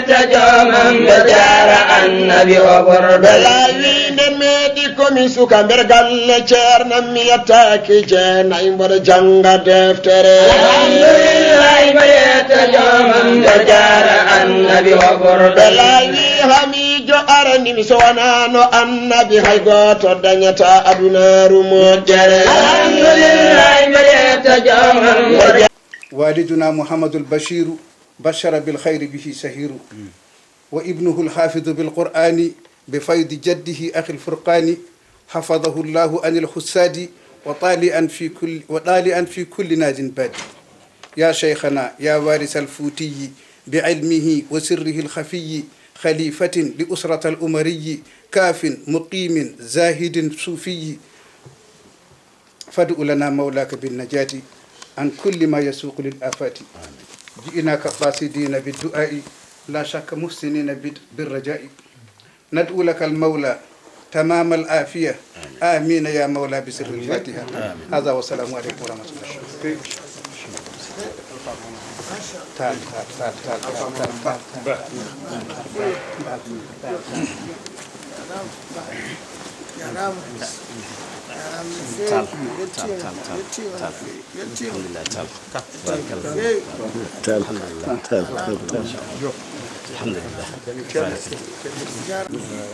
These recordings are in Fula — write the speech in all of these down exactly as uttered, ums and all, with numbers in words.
Joomam ɓe jaara annabi o ɓurɗo. Ɓe laawi nde meeɗi ko mi suka nder galle ceerno mi yettaaki jeenay mboɗo jannga deftere. Alhamdulillahi mboɗo yetta joomam ɓe jaara annabi o ɓurɗo. Ɓe laawi hamiijo arani mi so wanaano annabi hay gooto dañata adunaaru moƴƴere. Alhamdulillahi mboɗo yetta joomam ɓe والدنا محمد البشير بشر بالخير به سهير، وابنه الحافظ بالقرآن بفيض جده أخي الفرقان، حفظه الله عن الحساد وطالعا في كل، وطالعا في كل ناد باد. يا شيخنا يا وارث الفوتي بعلمه وسره الخفي، خليفة لأسرة الأمري، كاف مقيم زاهد صوفي، فادع لنا مولاك بالنجاة عن كل ما يسوق للآفات. جئناك قاصدين بالدعاء لا شك محسنين بال-، بالرجاء. ندعو لك المولى تمام العافية. آمين يا مولا بسر الفاتحة. هذا والسلام عليكم ورحمة الله. تعال، تعال، تعال، تعال. Tal, tal, tal, tal, tal. Alhamdulillah, tal. Tal, tal, tal, tal. Alhamdulillah.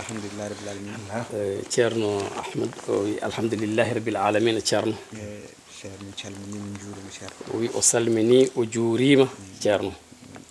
Alhamdulillah rabbil alamin. Eh, Ceerno Ahmad, o wi, "Alhamdulillahi rabbil alamin, Ceerno." Eh, Ceerno, min calminii, min njuuriima, Ceerno. O wi, o salminii, o juuriima, Ceerno.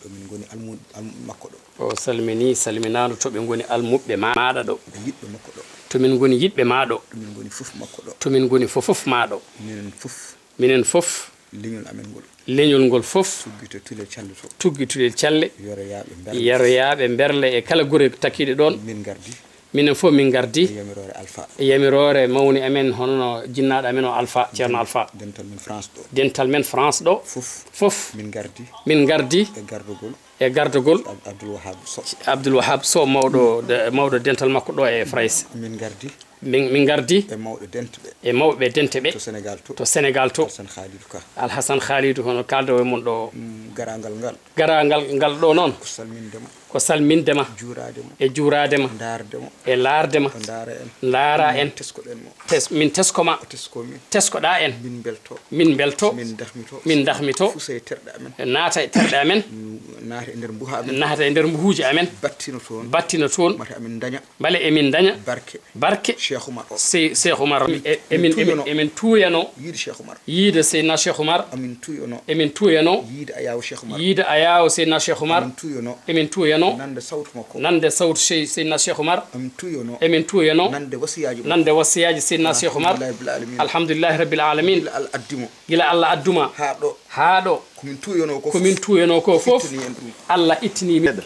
Ɗo min ngoni almu-, almuɓɓe makko ɗo. O salminii, salminaandu to ɓe ngoni almuɓɓe ma-, maaɗa ɗo. Ɓe yiɗɓe makko ɗo. To min ngoni yiɗɓe ma ɗo. To min ngoni fof makko ɗo. To min ngoni fof, fof ma ɗo. Minen fof. Minen fof. Leñol amen ngol. Leñol ngol fof. Tuggi to Tulel Calle to. Tuggi Tulel Calle. Yoroyaaɓe mberle. Yaroyaaɓe mberle e kala gure takkiiɗe ɗoon. Min ngardi. Minen fof min ngardi. E yamiroore Alpha. E yamiroore mawni amen, hono no jinnaaɗo amen o Alpha, Ceerno Alpha. Dental men France ɗo. Dental men France ɗo. Fof. Fof. Min ngardi. Min ngardi. E gardogol. E gardogol. Ab-, Abdoul Wahab Sow. Abdoul Wahab Sow, mawɗo de-, mawɗo dental makko ɗo e France. Min ngardi. Min, min ngardi. E mawɓe dente ɓe. E mawɓe dente ɓe. To Sénégal to. To Sénégal to. Alhassane Khalidou Ka. Alhassane Khalidou, hono kaaldowo e mon ɗo. Mm, garaangal ngal. Garaangal ngal ɗo noon. Ko salminde ma. Ko salminde ma. Juuraade ma. E juuraade ma. Ndaarde ma. E laarde ma. O ndaara en. Ndaara en. Teskoɗen mo. Tes-, min tesko ma. O tesko min. Teskoɗaa en. Min mbelto. Min mbelto. Min dahmito. Min dahmito. Fusa e terɗe amen. Naata e terɗe amen. Mm, naata e nder mbuha amen. Naata e nder mbuhuuji amen. Battino toon. Battino toon. Mata amin ndaña. Mbele emin ndaña. Barke. Barke. Cheikh Oumar o. Se-, Cheikh Oumar. Emin, e-, emin emin, tuuyano. Emin tuuyano. Yiide Cheikh Oumar. Yiide Seydina Cheikh Oumar. Amin tuuyano. Emin tuuyano. Yiide ayaawo Cheikh Oumar. Yiide ayaawo Seydina Cheikh Oumar. Amin tuuyano. Emin tuuyano. Nande sawtu makko. Nande sawtu Sey-, Seydina Cheikh Oumar. Amin tuuyano. Emin tuuyano. Nande wasiyaaji makko. Nande wasiyaaji Seydina Cheikh Oumar. Alhamdulillahi rabbil alamin. Alhamdulillahi rabbil alamin. Gila Allah addi mo. Gila Allah addu ma. Haa ɗo. Haa ɗo. Ko min tuuyano ko fof. Ko min tuuyano ko fof. Ittani en ɗum. Allah ittini min.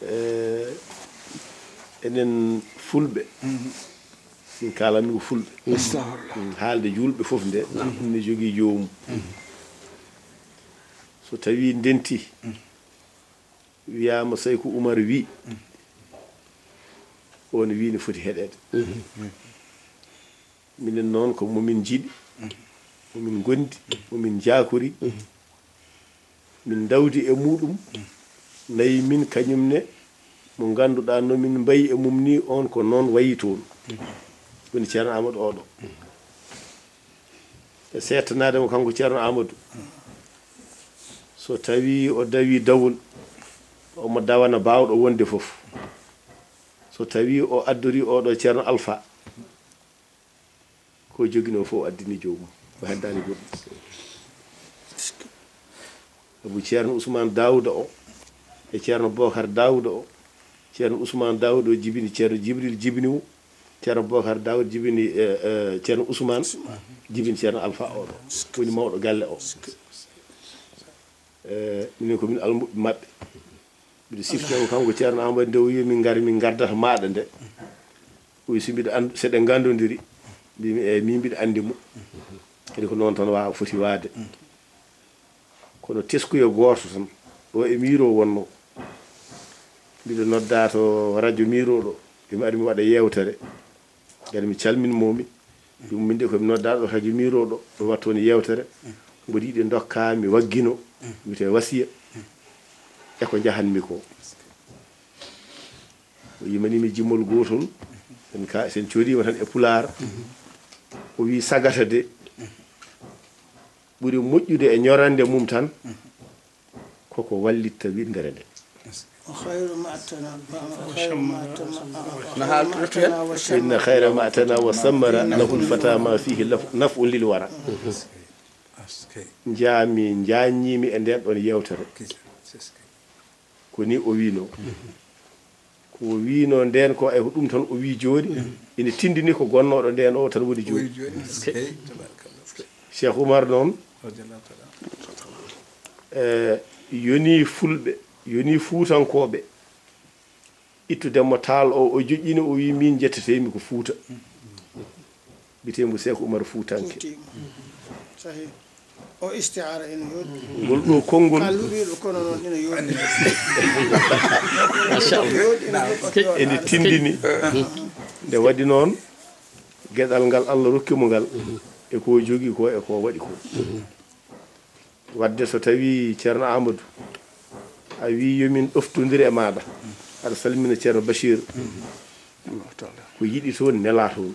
Eh, enen fulɓe, min kaalanmi ko fulɓe. Astahfirullah. Mm, haalde juulɓe fof nde, ɗum ne jogii joomum. So tawii ndenti, wiyaama Sayku Umar wii, on wii ne foti heɗeede. Minen noon ko mo min njiɗi, mo min ngondi, mo min njaakori, min ndawdi e muuɗum, nayi min kañum ne, mo ngannduɗaa no min mbayi e mum ni, on ko noon wayi toon. Woni Ceerno Amadou oɗo. E seettanaade mo kanko Ceerno Amadou, so tawii o dawii dawol, omo dawana baawɗo wonde fof. So tawii o addorii oɗo Ceerno Alfa, ko joginoo fof o addini joomum, o heddaani goɗɗum. Sabu Ceerno Ousmane Daouda o e Ceerno Bocar Daouda o, Ceerno Ousmane Daouda o jibini Ceerno Jibril jibini mo, Ceerno Bocar Daouda jibini, eh, eh, Ceerno Ousmane jibini Ceerno Alfa oɗo, woni mawɗo galle o. Eh, minen ko min almuɓɓe maɓɓe. Mbiɗo siftori mo kanko Ceerno Amadou nde o wiyi min ngar, min ngardata maaɗa nde. O wiyi so mbiɗo anndu, so ɗe nganndondiri, mbimi eeyi, min mbiɗo anndi mo. Kadi ko noon tan wa-, foti waade. Kono teskuya gooto tan, ɗo e Miro wonno. Mbiɗo nodda to radio Miro ɗo, ɓe mari mi waɗa yeewtere. Kadi mi calmin momi. Ɗum min de ko mi nodda ɗo radio Miro ɗo, ɗo watto ni yeewtere. Mboɗo yiɗi ndokka mi waggino, wiyete wasiya. e ko njahanmi ko. O yimanimi jimol gotol, sen ka, sen coodima tan e pulaar. O wi sagata de, ɓuri moƴƴude e ñorande mum tan, koko wallitta winndere nde. وخير ما اعتنى، وخير ما اعتنى، No haal-, وخير ما اعتنى وشمر. إن خير ما اعتنى وشمر له الفتى ما فيه لف-، نفع للورى. Askey. Njaami, njaññiimi e nden ɗon yewtere. Ko ni o wiino. Ko o wiino nden ko e ɗum tan o wi jooni. Ina tindini ko gonnooɗo nden o tan woni jooni. Woni jooni. Askey. Tabarakallah. Cheikh Oumar noon, Radiyallahu ta'ala. Eh, yoni fulɓe, yoni fuutankooɓe. Ittude mo taal o, o joƴƴini, o wi, "Min njettetee-mi ko Fuuta." Biyetee-mo Seek Umar Fuutanke. Fuuti. Sahi. O isti'aara ina yooɗi. Ngol ɗo konngol. Ka luɓiiɗo kono noon ina yooɗi. Ina yooɗi, ina yooɗi. Ene tindini. Nde waɗi noon, geɗal ngal Allah rokki mo ngal, e ko o jogii ko, e ko o waɗi ko. Wadde so tawi Ceerno Amadou, a wi yo min ɗoftondir e maaɗa, aɗa salmina Ceerno Bachir, ko yiɗi toon, nela toon.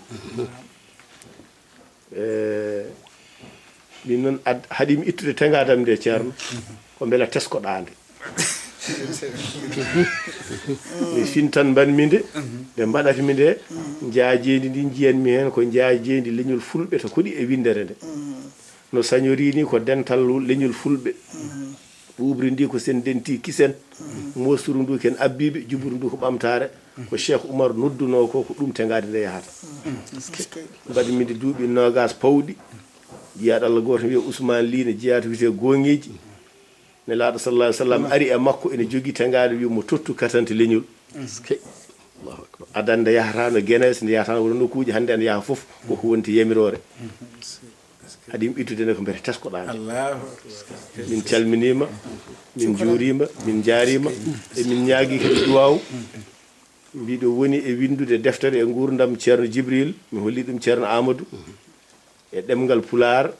E, min noon ad-, haɗimi ittude tengadam nde, Ceerno, ko mbela teskoɗaa nde. Mi fintan mbanmi nde, ɓe mbaɗata mi nde, njaajeendi ndi njiyanmi heen ko njaajeendi leñol fulɓe to koɗi e winndere nde. No sañori ni ko dental leñol fulɓe. Ɓuuɓri ndi ko sen dentii kisen. Moosturu ndu ken abbiiɓe, juburu ndu ko ɓamtaare. Ko Cheikh Oumar noddunoo ko, ko ɗum tengaade nde yahata. Mbaɗmi nde duuɓi noogaas pawɗi. Jiyaaɗo Allah gooto wiyee Ousmane Ly, ne jeyaa to wiyetee Gooŋeeji. Nelaaɗo sallallahu alaihi wasallam ari e makko ene jogii tengaade, wi mo tottu katante leñol. Askey. Allahu akbar. Adan nde yahata no Guéness, nde yahata no wona nokkuuji hannde ene yaha fof, koko wonti yamiroore. Haɗi mi ittude nde ko mbete teskoɗaa nde. Allahu akbar. Min calminiima, min njuuriima, min njaariima, e min ñaagii kadi duwaaw. Mbiɗo woni e winndude deftere e nguurndam Ceerno Jibril, mi holli ɗum Ceerno Amadou, e ɗemngal Pulaar,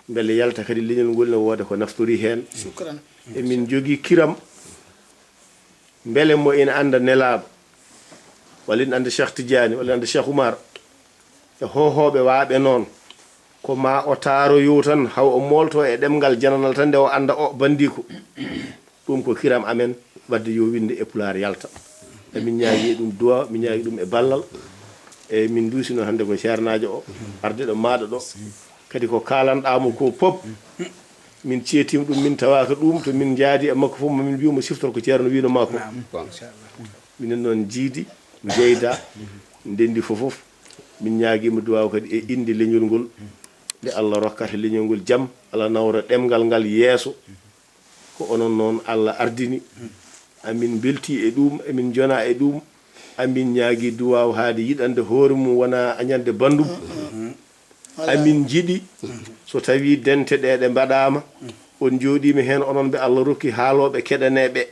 mbele yalta kadi leñol ngol ne wooda ko naftori heen. Shukran. Emin njogii kiram, mbele mo ina annda Nelaaɗo, walla ina annda Cheikh Tidiane, walla ina annda Cheikh Oumar, e hohooɓe waaɓe noon, ko ma o taaroyo tan, haw o moolto e ɗemngal jananal tan, nde o annda o banndiiko. Ɗum ko kiram amen, wadde yo winnde e Pulaar yalta. Emin ñaagi ɗum duwaaw, min ñaagi ɗum e ballal. E min nduusi noon hannde ko ceernaajo o, arde ɗo maaɗa ɗo. Kadi ko kaalanɗaa mo ko pop, min ceetima ɗum, min tawaaka ɗum, to min njaadi e makko fof, ma min mbiyu mo siftor ko Ceerno wiino ma ko. Naam. Minen noon njiidi, njeyda, ndenndi fof fof. Min ñaagiima duwaaw kadi e innde leñol ngol, nde Allah rokkata leñol ngol jam, Allah nawra ɗemngal ngal yeeso. Ko onon noon Allah ardini. Amin mbeltii e ɗum, amin njona e ɗum. Amin ñaagii duwaaw haade yiɗande hoore mum, wona añande banndum. Amin njiɗi, so tawii dente ɗe, ɗe mbaɗaama, on njooɗiima heen, onon ɓe Allah rokki haalooɓe, keɗaneeɓe.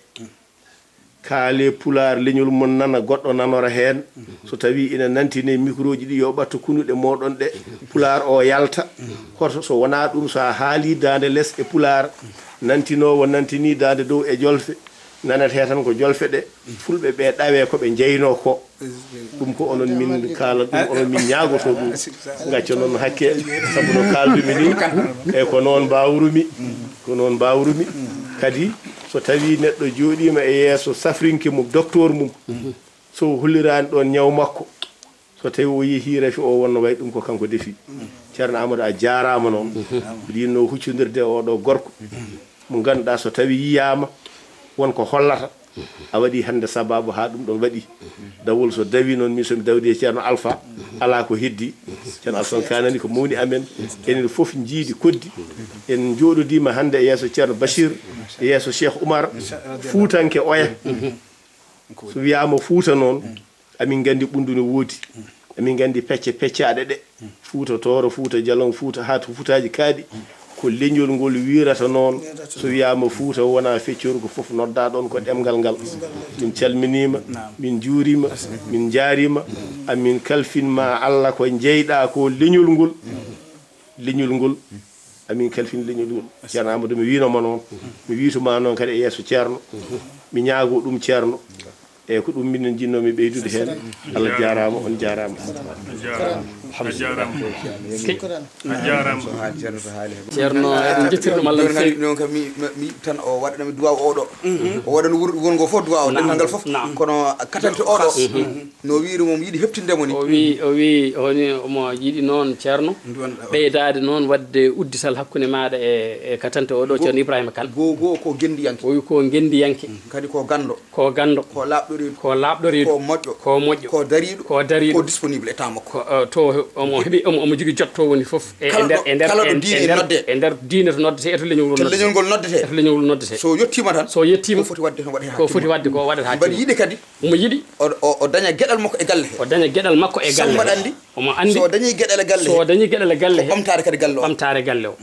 Kaale Pulaar, leñol mon nana, goɗɗo nanora heen. So tawii ina nantine microji ɗi, yo ɓatto kunuɗe mooɗon ɗe, Pulaar o yalta. Hoto so wonaa ɗum, so a haalii daande les e Pulaar, nantinoowo nantini daande dow e jolfe, nanetee tan ko jolfe ɗe, fulɓe ɓe ɗawee ko ɓe njeynoo ko. Ɗum ko onon min kaala ɗum, onon min ñaagoto ɗum. Gacca noon hakke, sabu no kaaldumi ni, e ko noon mbaawrumi, ko noon mbaawrumi. Kadi so tawii neɗɗo jooɗiima e yeeso safrinke mum, docteur mum, so holliraani ɗoon ñaw makko, so tawii o yehii rafi o wonno way ɗum ko kanko defi. Ceerno Amadou, a jaaraama noon. Mbiɗo yiɗnoo huccondirde e oɗo gorko mo ngannduɗaa so tawii yiyaama won ko hollata. A waɗi hannde sababu haa ɗum ɗon waɗi. Dawol so dawi noon, min so mi dawdi e Ceerno Alpha, alaa ko heddi. Ceerno Alpha on kaanani ko mawni amen. Enen fof njiidi koddi. En njooɗodiima hannde e yeeso Ceerno Bachir, e yeeso Cheikh Oumar, Fuutanke oya. So wiyaama Fuuta noon, amin nganndi ɓunndu no woodi. Amin nganndi pecce peccaaɗe ɗe. Fuuta Tooro, Fuuta Jalon, Fuuta haa to Fuutaaji kaaɗi. Ko leñol ngol wiyrata noon. So wiyaama Fuuta, wonaa feccoru, ko fof noddaa ɗoon ko ɗemngal ngal. Min calminiima, min njuuriima, min njaariima. Amin kalfin ma Allah ko njeyɗaa ko leñol ngol. Leñol ngol. Amin kalfini leñol ngol. Ceerno Amadou, mi wiino ma noon. Mi wiito ma noon kadi e yeeso Ceerno. Mi ñaago ɗum Ceerno. Eeyi, ko ɗum minen njinnoomi ɓeydude heen. Allah jaaraama, on jaaraama. A jaaraama. A jaaraama. A jaaraama. Ceerno, eɗen njettirɗum Allah no feewi. Ɗum kam mi, mi, mi tan o waɗanami duwaaw oɗo. O waɗano wuro, wuro ngo fof duwaaw, naam, dental ngal fof. Naam. Kono katante oɗo. No wiiri mo, mi yiɗi heɓtinde mo ni. O wi, o wi, o ni, omo yiɗi noon, Ceerno, ɓeydaade noon waɗde uddital hakkunde maaɗa e, e katante oɗo, Ceerno Ibrahima Kane. Goo, goo ko ngenndiyanke. O wi ko ngenndiyanke. Kadi ko ganndo. Ko ganndo. Ko laaɓɗo reedu. Ko laaɓɗo reedu. Ko moƴƴo. Ko moƴƴo. Ko dariiɗo. Ko dariiɗo. Ko disponible e temps makko. Ko, eh, to omo heɓi, omo, omo jogii jot to woni fof. E, e nder, e nder, kala ɗo diine noddee. E nder diine to noddetee, e to leñol ngol noddetee. E to leñol ngol noddetee. So yettiima tan. So yettiima. Ko foti waɗde tan waɗata. Ko foti waɗde ko waɗata. Mbaɗi yiɗi kadi. Omo yiɗi. O, o, o daña geɗal makko e galle he. O daña geɗal makko e galle he. Samba anndi. Omo anndi. So o dañii geɗal e galle he. So o dañii geɗal e galle he. Ko ɓamtaare kadi galle o. Ko ɓamtaare galle o.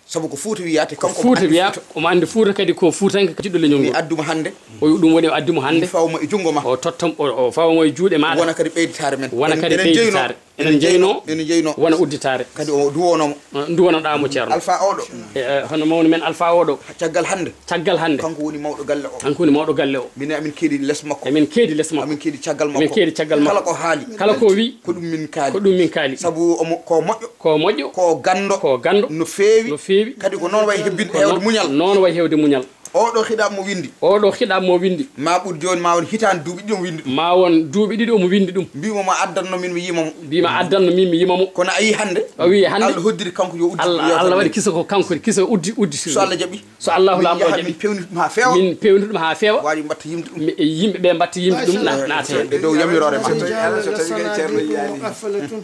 Sabu ko Fuuta wiyaate, kanko Fuuta wiya, omo anndi Fuuta kadi ko Fuutanke jiɗɗo leñol ngol. Mi addu mo hannde. O wi ɗum woni o addi mo hannde. Mi fawa mo e junngo ma. O totta mo, o, o fawa mo e juuɗe maaɗa. Wona kadi ɓeyditaare men. Wona kadi ɓeyditaare. Enen njeyno. Enen njeyno. Wona udditaare. Kadi o duwonoo mo. Eh, nduwanoɗaa mo, Ceerno. Alfa oɗo. E, e, hono mawni men Alfa oɗo. Caggal hannde. Caggal hannde. Kanko woni mawɗo galle o. Kanko woni mawɗo galle o. Minen amin keedi les makko. Emin keedi les makko. Amin keedi caggal makko. Emin keedi caggal makko. Kala ko haali. Kala ko wi. Ko ɗum min kaali. Ko ɗum min kaali. Sabu omo, ko moƴƴo. Ko moƴƴo. Ko ganndo. Ko ganndo. No feewi. No feewi. Kadi ko noon wayi hebbin-, heewde muñal. Noon wayi heewde muñal. Oɗo hiɗaɓ mo winndi. Oɗo hiɗaɓ mo winndi. Ma ɓur jooni, ma won hitaande duuɓi ɗiɗi omo winndi ɗum. Ma won duuɓi ɗiɗi omo winndi ɗum. Mbimo ma addanno min mi yima mo. Mbima addanno min mi yima mo. Kono a yii hannde. A wi hannde. Allah hoddiri kanko yo udditu. Allah, Allah waɗi kisa ko kanko, kisa uddi, uddi. So Allah jaɓi. So Allahu Laamɗo jaɓi. Min peewni ɗum haa feewa. Min peewni ɗum haa feewa. Waɗi mbatta yimde ɗum. Mi, e yimɓe ɓe mbatta yimde ɗum, na-, naata heen. E dow yamiroore ma. Rijal la sanadiquhum muqaffalatun,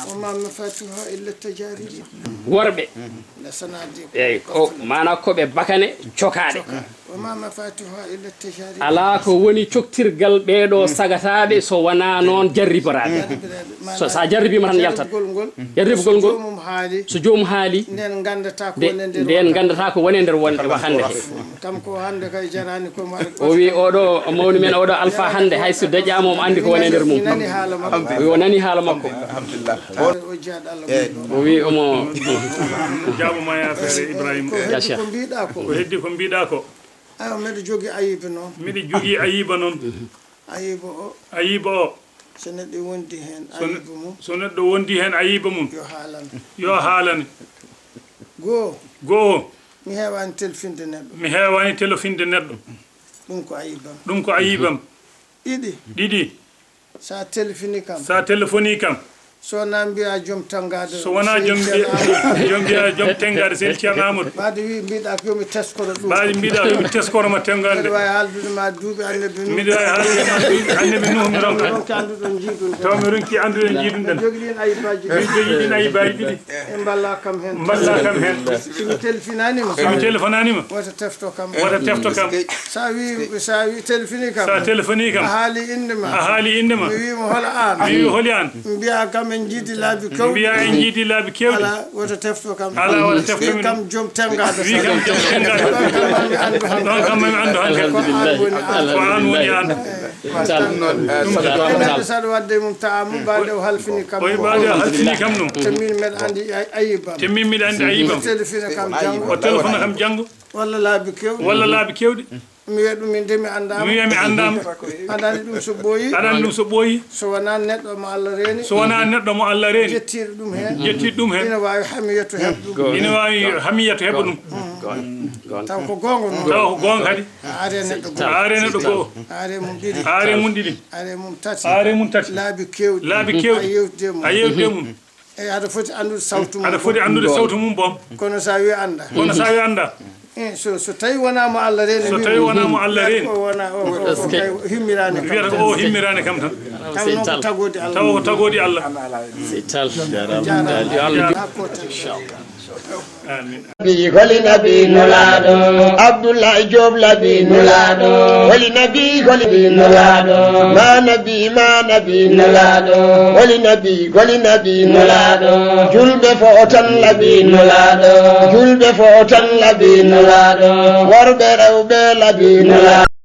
wa ma mafatihuha illa tajaridu. Worɓe. La sanadiquhum. Eeyi, ko maanaa ko ɓe bakane cokaaɗe. Wa ma mafatihuha illa tajaridu. Alaa ko woni coktirgal ɓeeɗo sagataaɓe so wonaa noon jarriboraaɓe. Jarriboraaɓe. So, so a jarribiima tan yaltat. Jarribgol ngol. Jarribgol ngol. So joomum haali. So joomum haali. Nden nganndata ko woni nder. Nden nganndata ko woni nder won-, hannde he. Kam ko hannde kay jaraani ko mo waɗi. O wi oɗo mawni men oɗo Alfa hannde hay so daƴaama omo anndi ko woni e nder mum. Mi nani haala makko. O wi o nani haala makko. Alhamdulillah. O jeyaɗo Allah. O wi omo. Jaabo ma yaafaare Ibrahima. Ko heddi ko mbiɗa ko. Ko heddi ko mbiɗa ko. Ayo, mbeɗa jogii ayiba noon. Mbeɗa jogii ayiba noon. Ayiba o. Ayiba o. So neɗɗo wondi heen so ne-, ayiba mum. So neɗɗo wondi heen ayiba mum. Yo haalane. Yo haalane. Goo. Goo. Mi heewaani telfinde neɗɗo. Mi heewaani telfinde neɗɗo. Ɗum ko ayibam. Ɗum ko ayibam. Ɗiɗi. Ɗiɗi. Sa telfini kam. Sa telfoni kam. So wonaa mbiya joom tanngaade. So wonaa joom mbiya, joom mbiya joom tenngaade, seydi Ceerno Amadou. Mbaadi wi mbiɗa ko yo mi teskoro ɗum. Mbaadi mbiɗa ko yo mi teskoro ma tenngaade. Mbeɗa waawi haaldude ma duuɓi Annabi Nuuh. Mbiɗa waawi haaldude ma duuɓi Annabi Nuuh mi ronka. Ronki annduɗon njiiɗun. Taw mi ronki anndude njiiɗun ɗen. Jogi ɗin ayibaaji ɗiɗi. Min jogi ɗin ayibaaji ɗiɗi. E mballa kam heen. Mballa kam heen. Si mi telfinaani ma. Si mi telfanaani ma. Wota tefto kam. Wota tefto kam. Sa wi, sa wi telfini kam. Sa telfoni kam. A haali innde ma. A haali innde ma. Mi wi mo hol aan. Mi wi holi aan. Mbiya kam en njiidi laabi kewɗi. Mbiya en njiidi laabi kewɗi. Ala, wota tefto kam. Ala, wota tefto min. Wi kam joom tenngaade. Wi kam joom tenngaade. Ɗon kam mi anndu hannde. Ɗon kam mi anndu hannde. Ko aan woni aan. Ko aan woni aan. Ɗum noon, eh, ɗum noon. Saɗa waɗde mum taamu, mbaade o halfini kam. Oye, mbaade o halfini kam ɗum. Te min mbeɗa anndi ay-, ayibam. Te min mbiɗa anndi ayibam. Telefina kam janngo. O telefona kam janngo. Walla laabi kewɗi. Walla laabi kewɗi. Mi wiya ɗum min de mi anndaama. Mi wiya mi anndaama. Aɗa anndi ɗum so ɓooyi. Aɗa anndi ɗum so ɓooyi. So wonaa neɗɗo mo Allah reeni. So wonaa neɗɗo mo Allah reeni. Jettiiɗo ɗum heen. Jettiiɗo ɗum heen. Ina waawi hamiyatu heɓ ɗum. Ina waawi hamiyatu heɓa ɗum. Taw ko goonga noon. Taw ko goonga kadi. A are neɗɗo goo. A are neɗɗo goo. A are mum ɗiɗi. A are mum ɗiɗi. A are mum tati. A are mum tati. Laabi kewɗi. Laabi kewɗi. A yewtide mum. A yewtide mum. Eyi, aɗa foti anndude sawtu mum. Aɗa foti anndude sawtu mum boom. Kono sa wi annda. Kono sa wi annda. Eh, so, so tawi wonaa mo Allah reeni. So tawi wonaa mo Allah reeni. O wona, o, o, o, kay himmiraani kam. Wiyata ko o himmiraani kam tan. Taw noon ko tagoodi Allah. Taw ko tagoodi Allah. Sey Tall. Jaaraama. Yo Allah. Inchallah. Amiin. Nabi, holi nabi nulaaɗo? Abdullahi Joop labi nulaaɗo. Holi nabi, holi nabi nulaaɗo? Ma nabi, ma nabi nulaaɗo? Holi nabi, holi nabi nulaaɗo? Julɓe fof tan labi nulaaɗo. Julɓe fof tan labi nulaaɗo. Worɓe rewɓe labi nulaaɗo.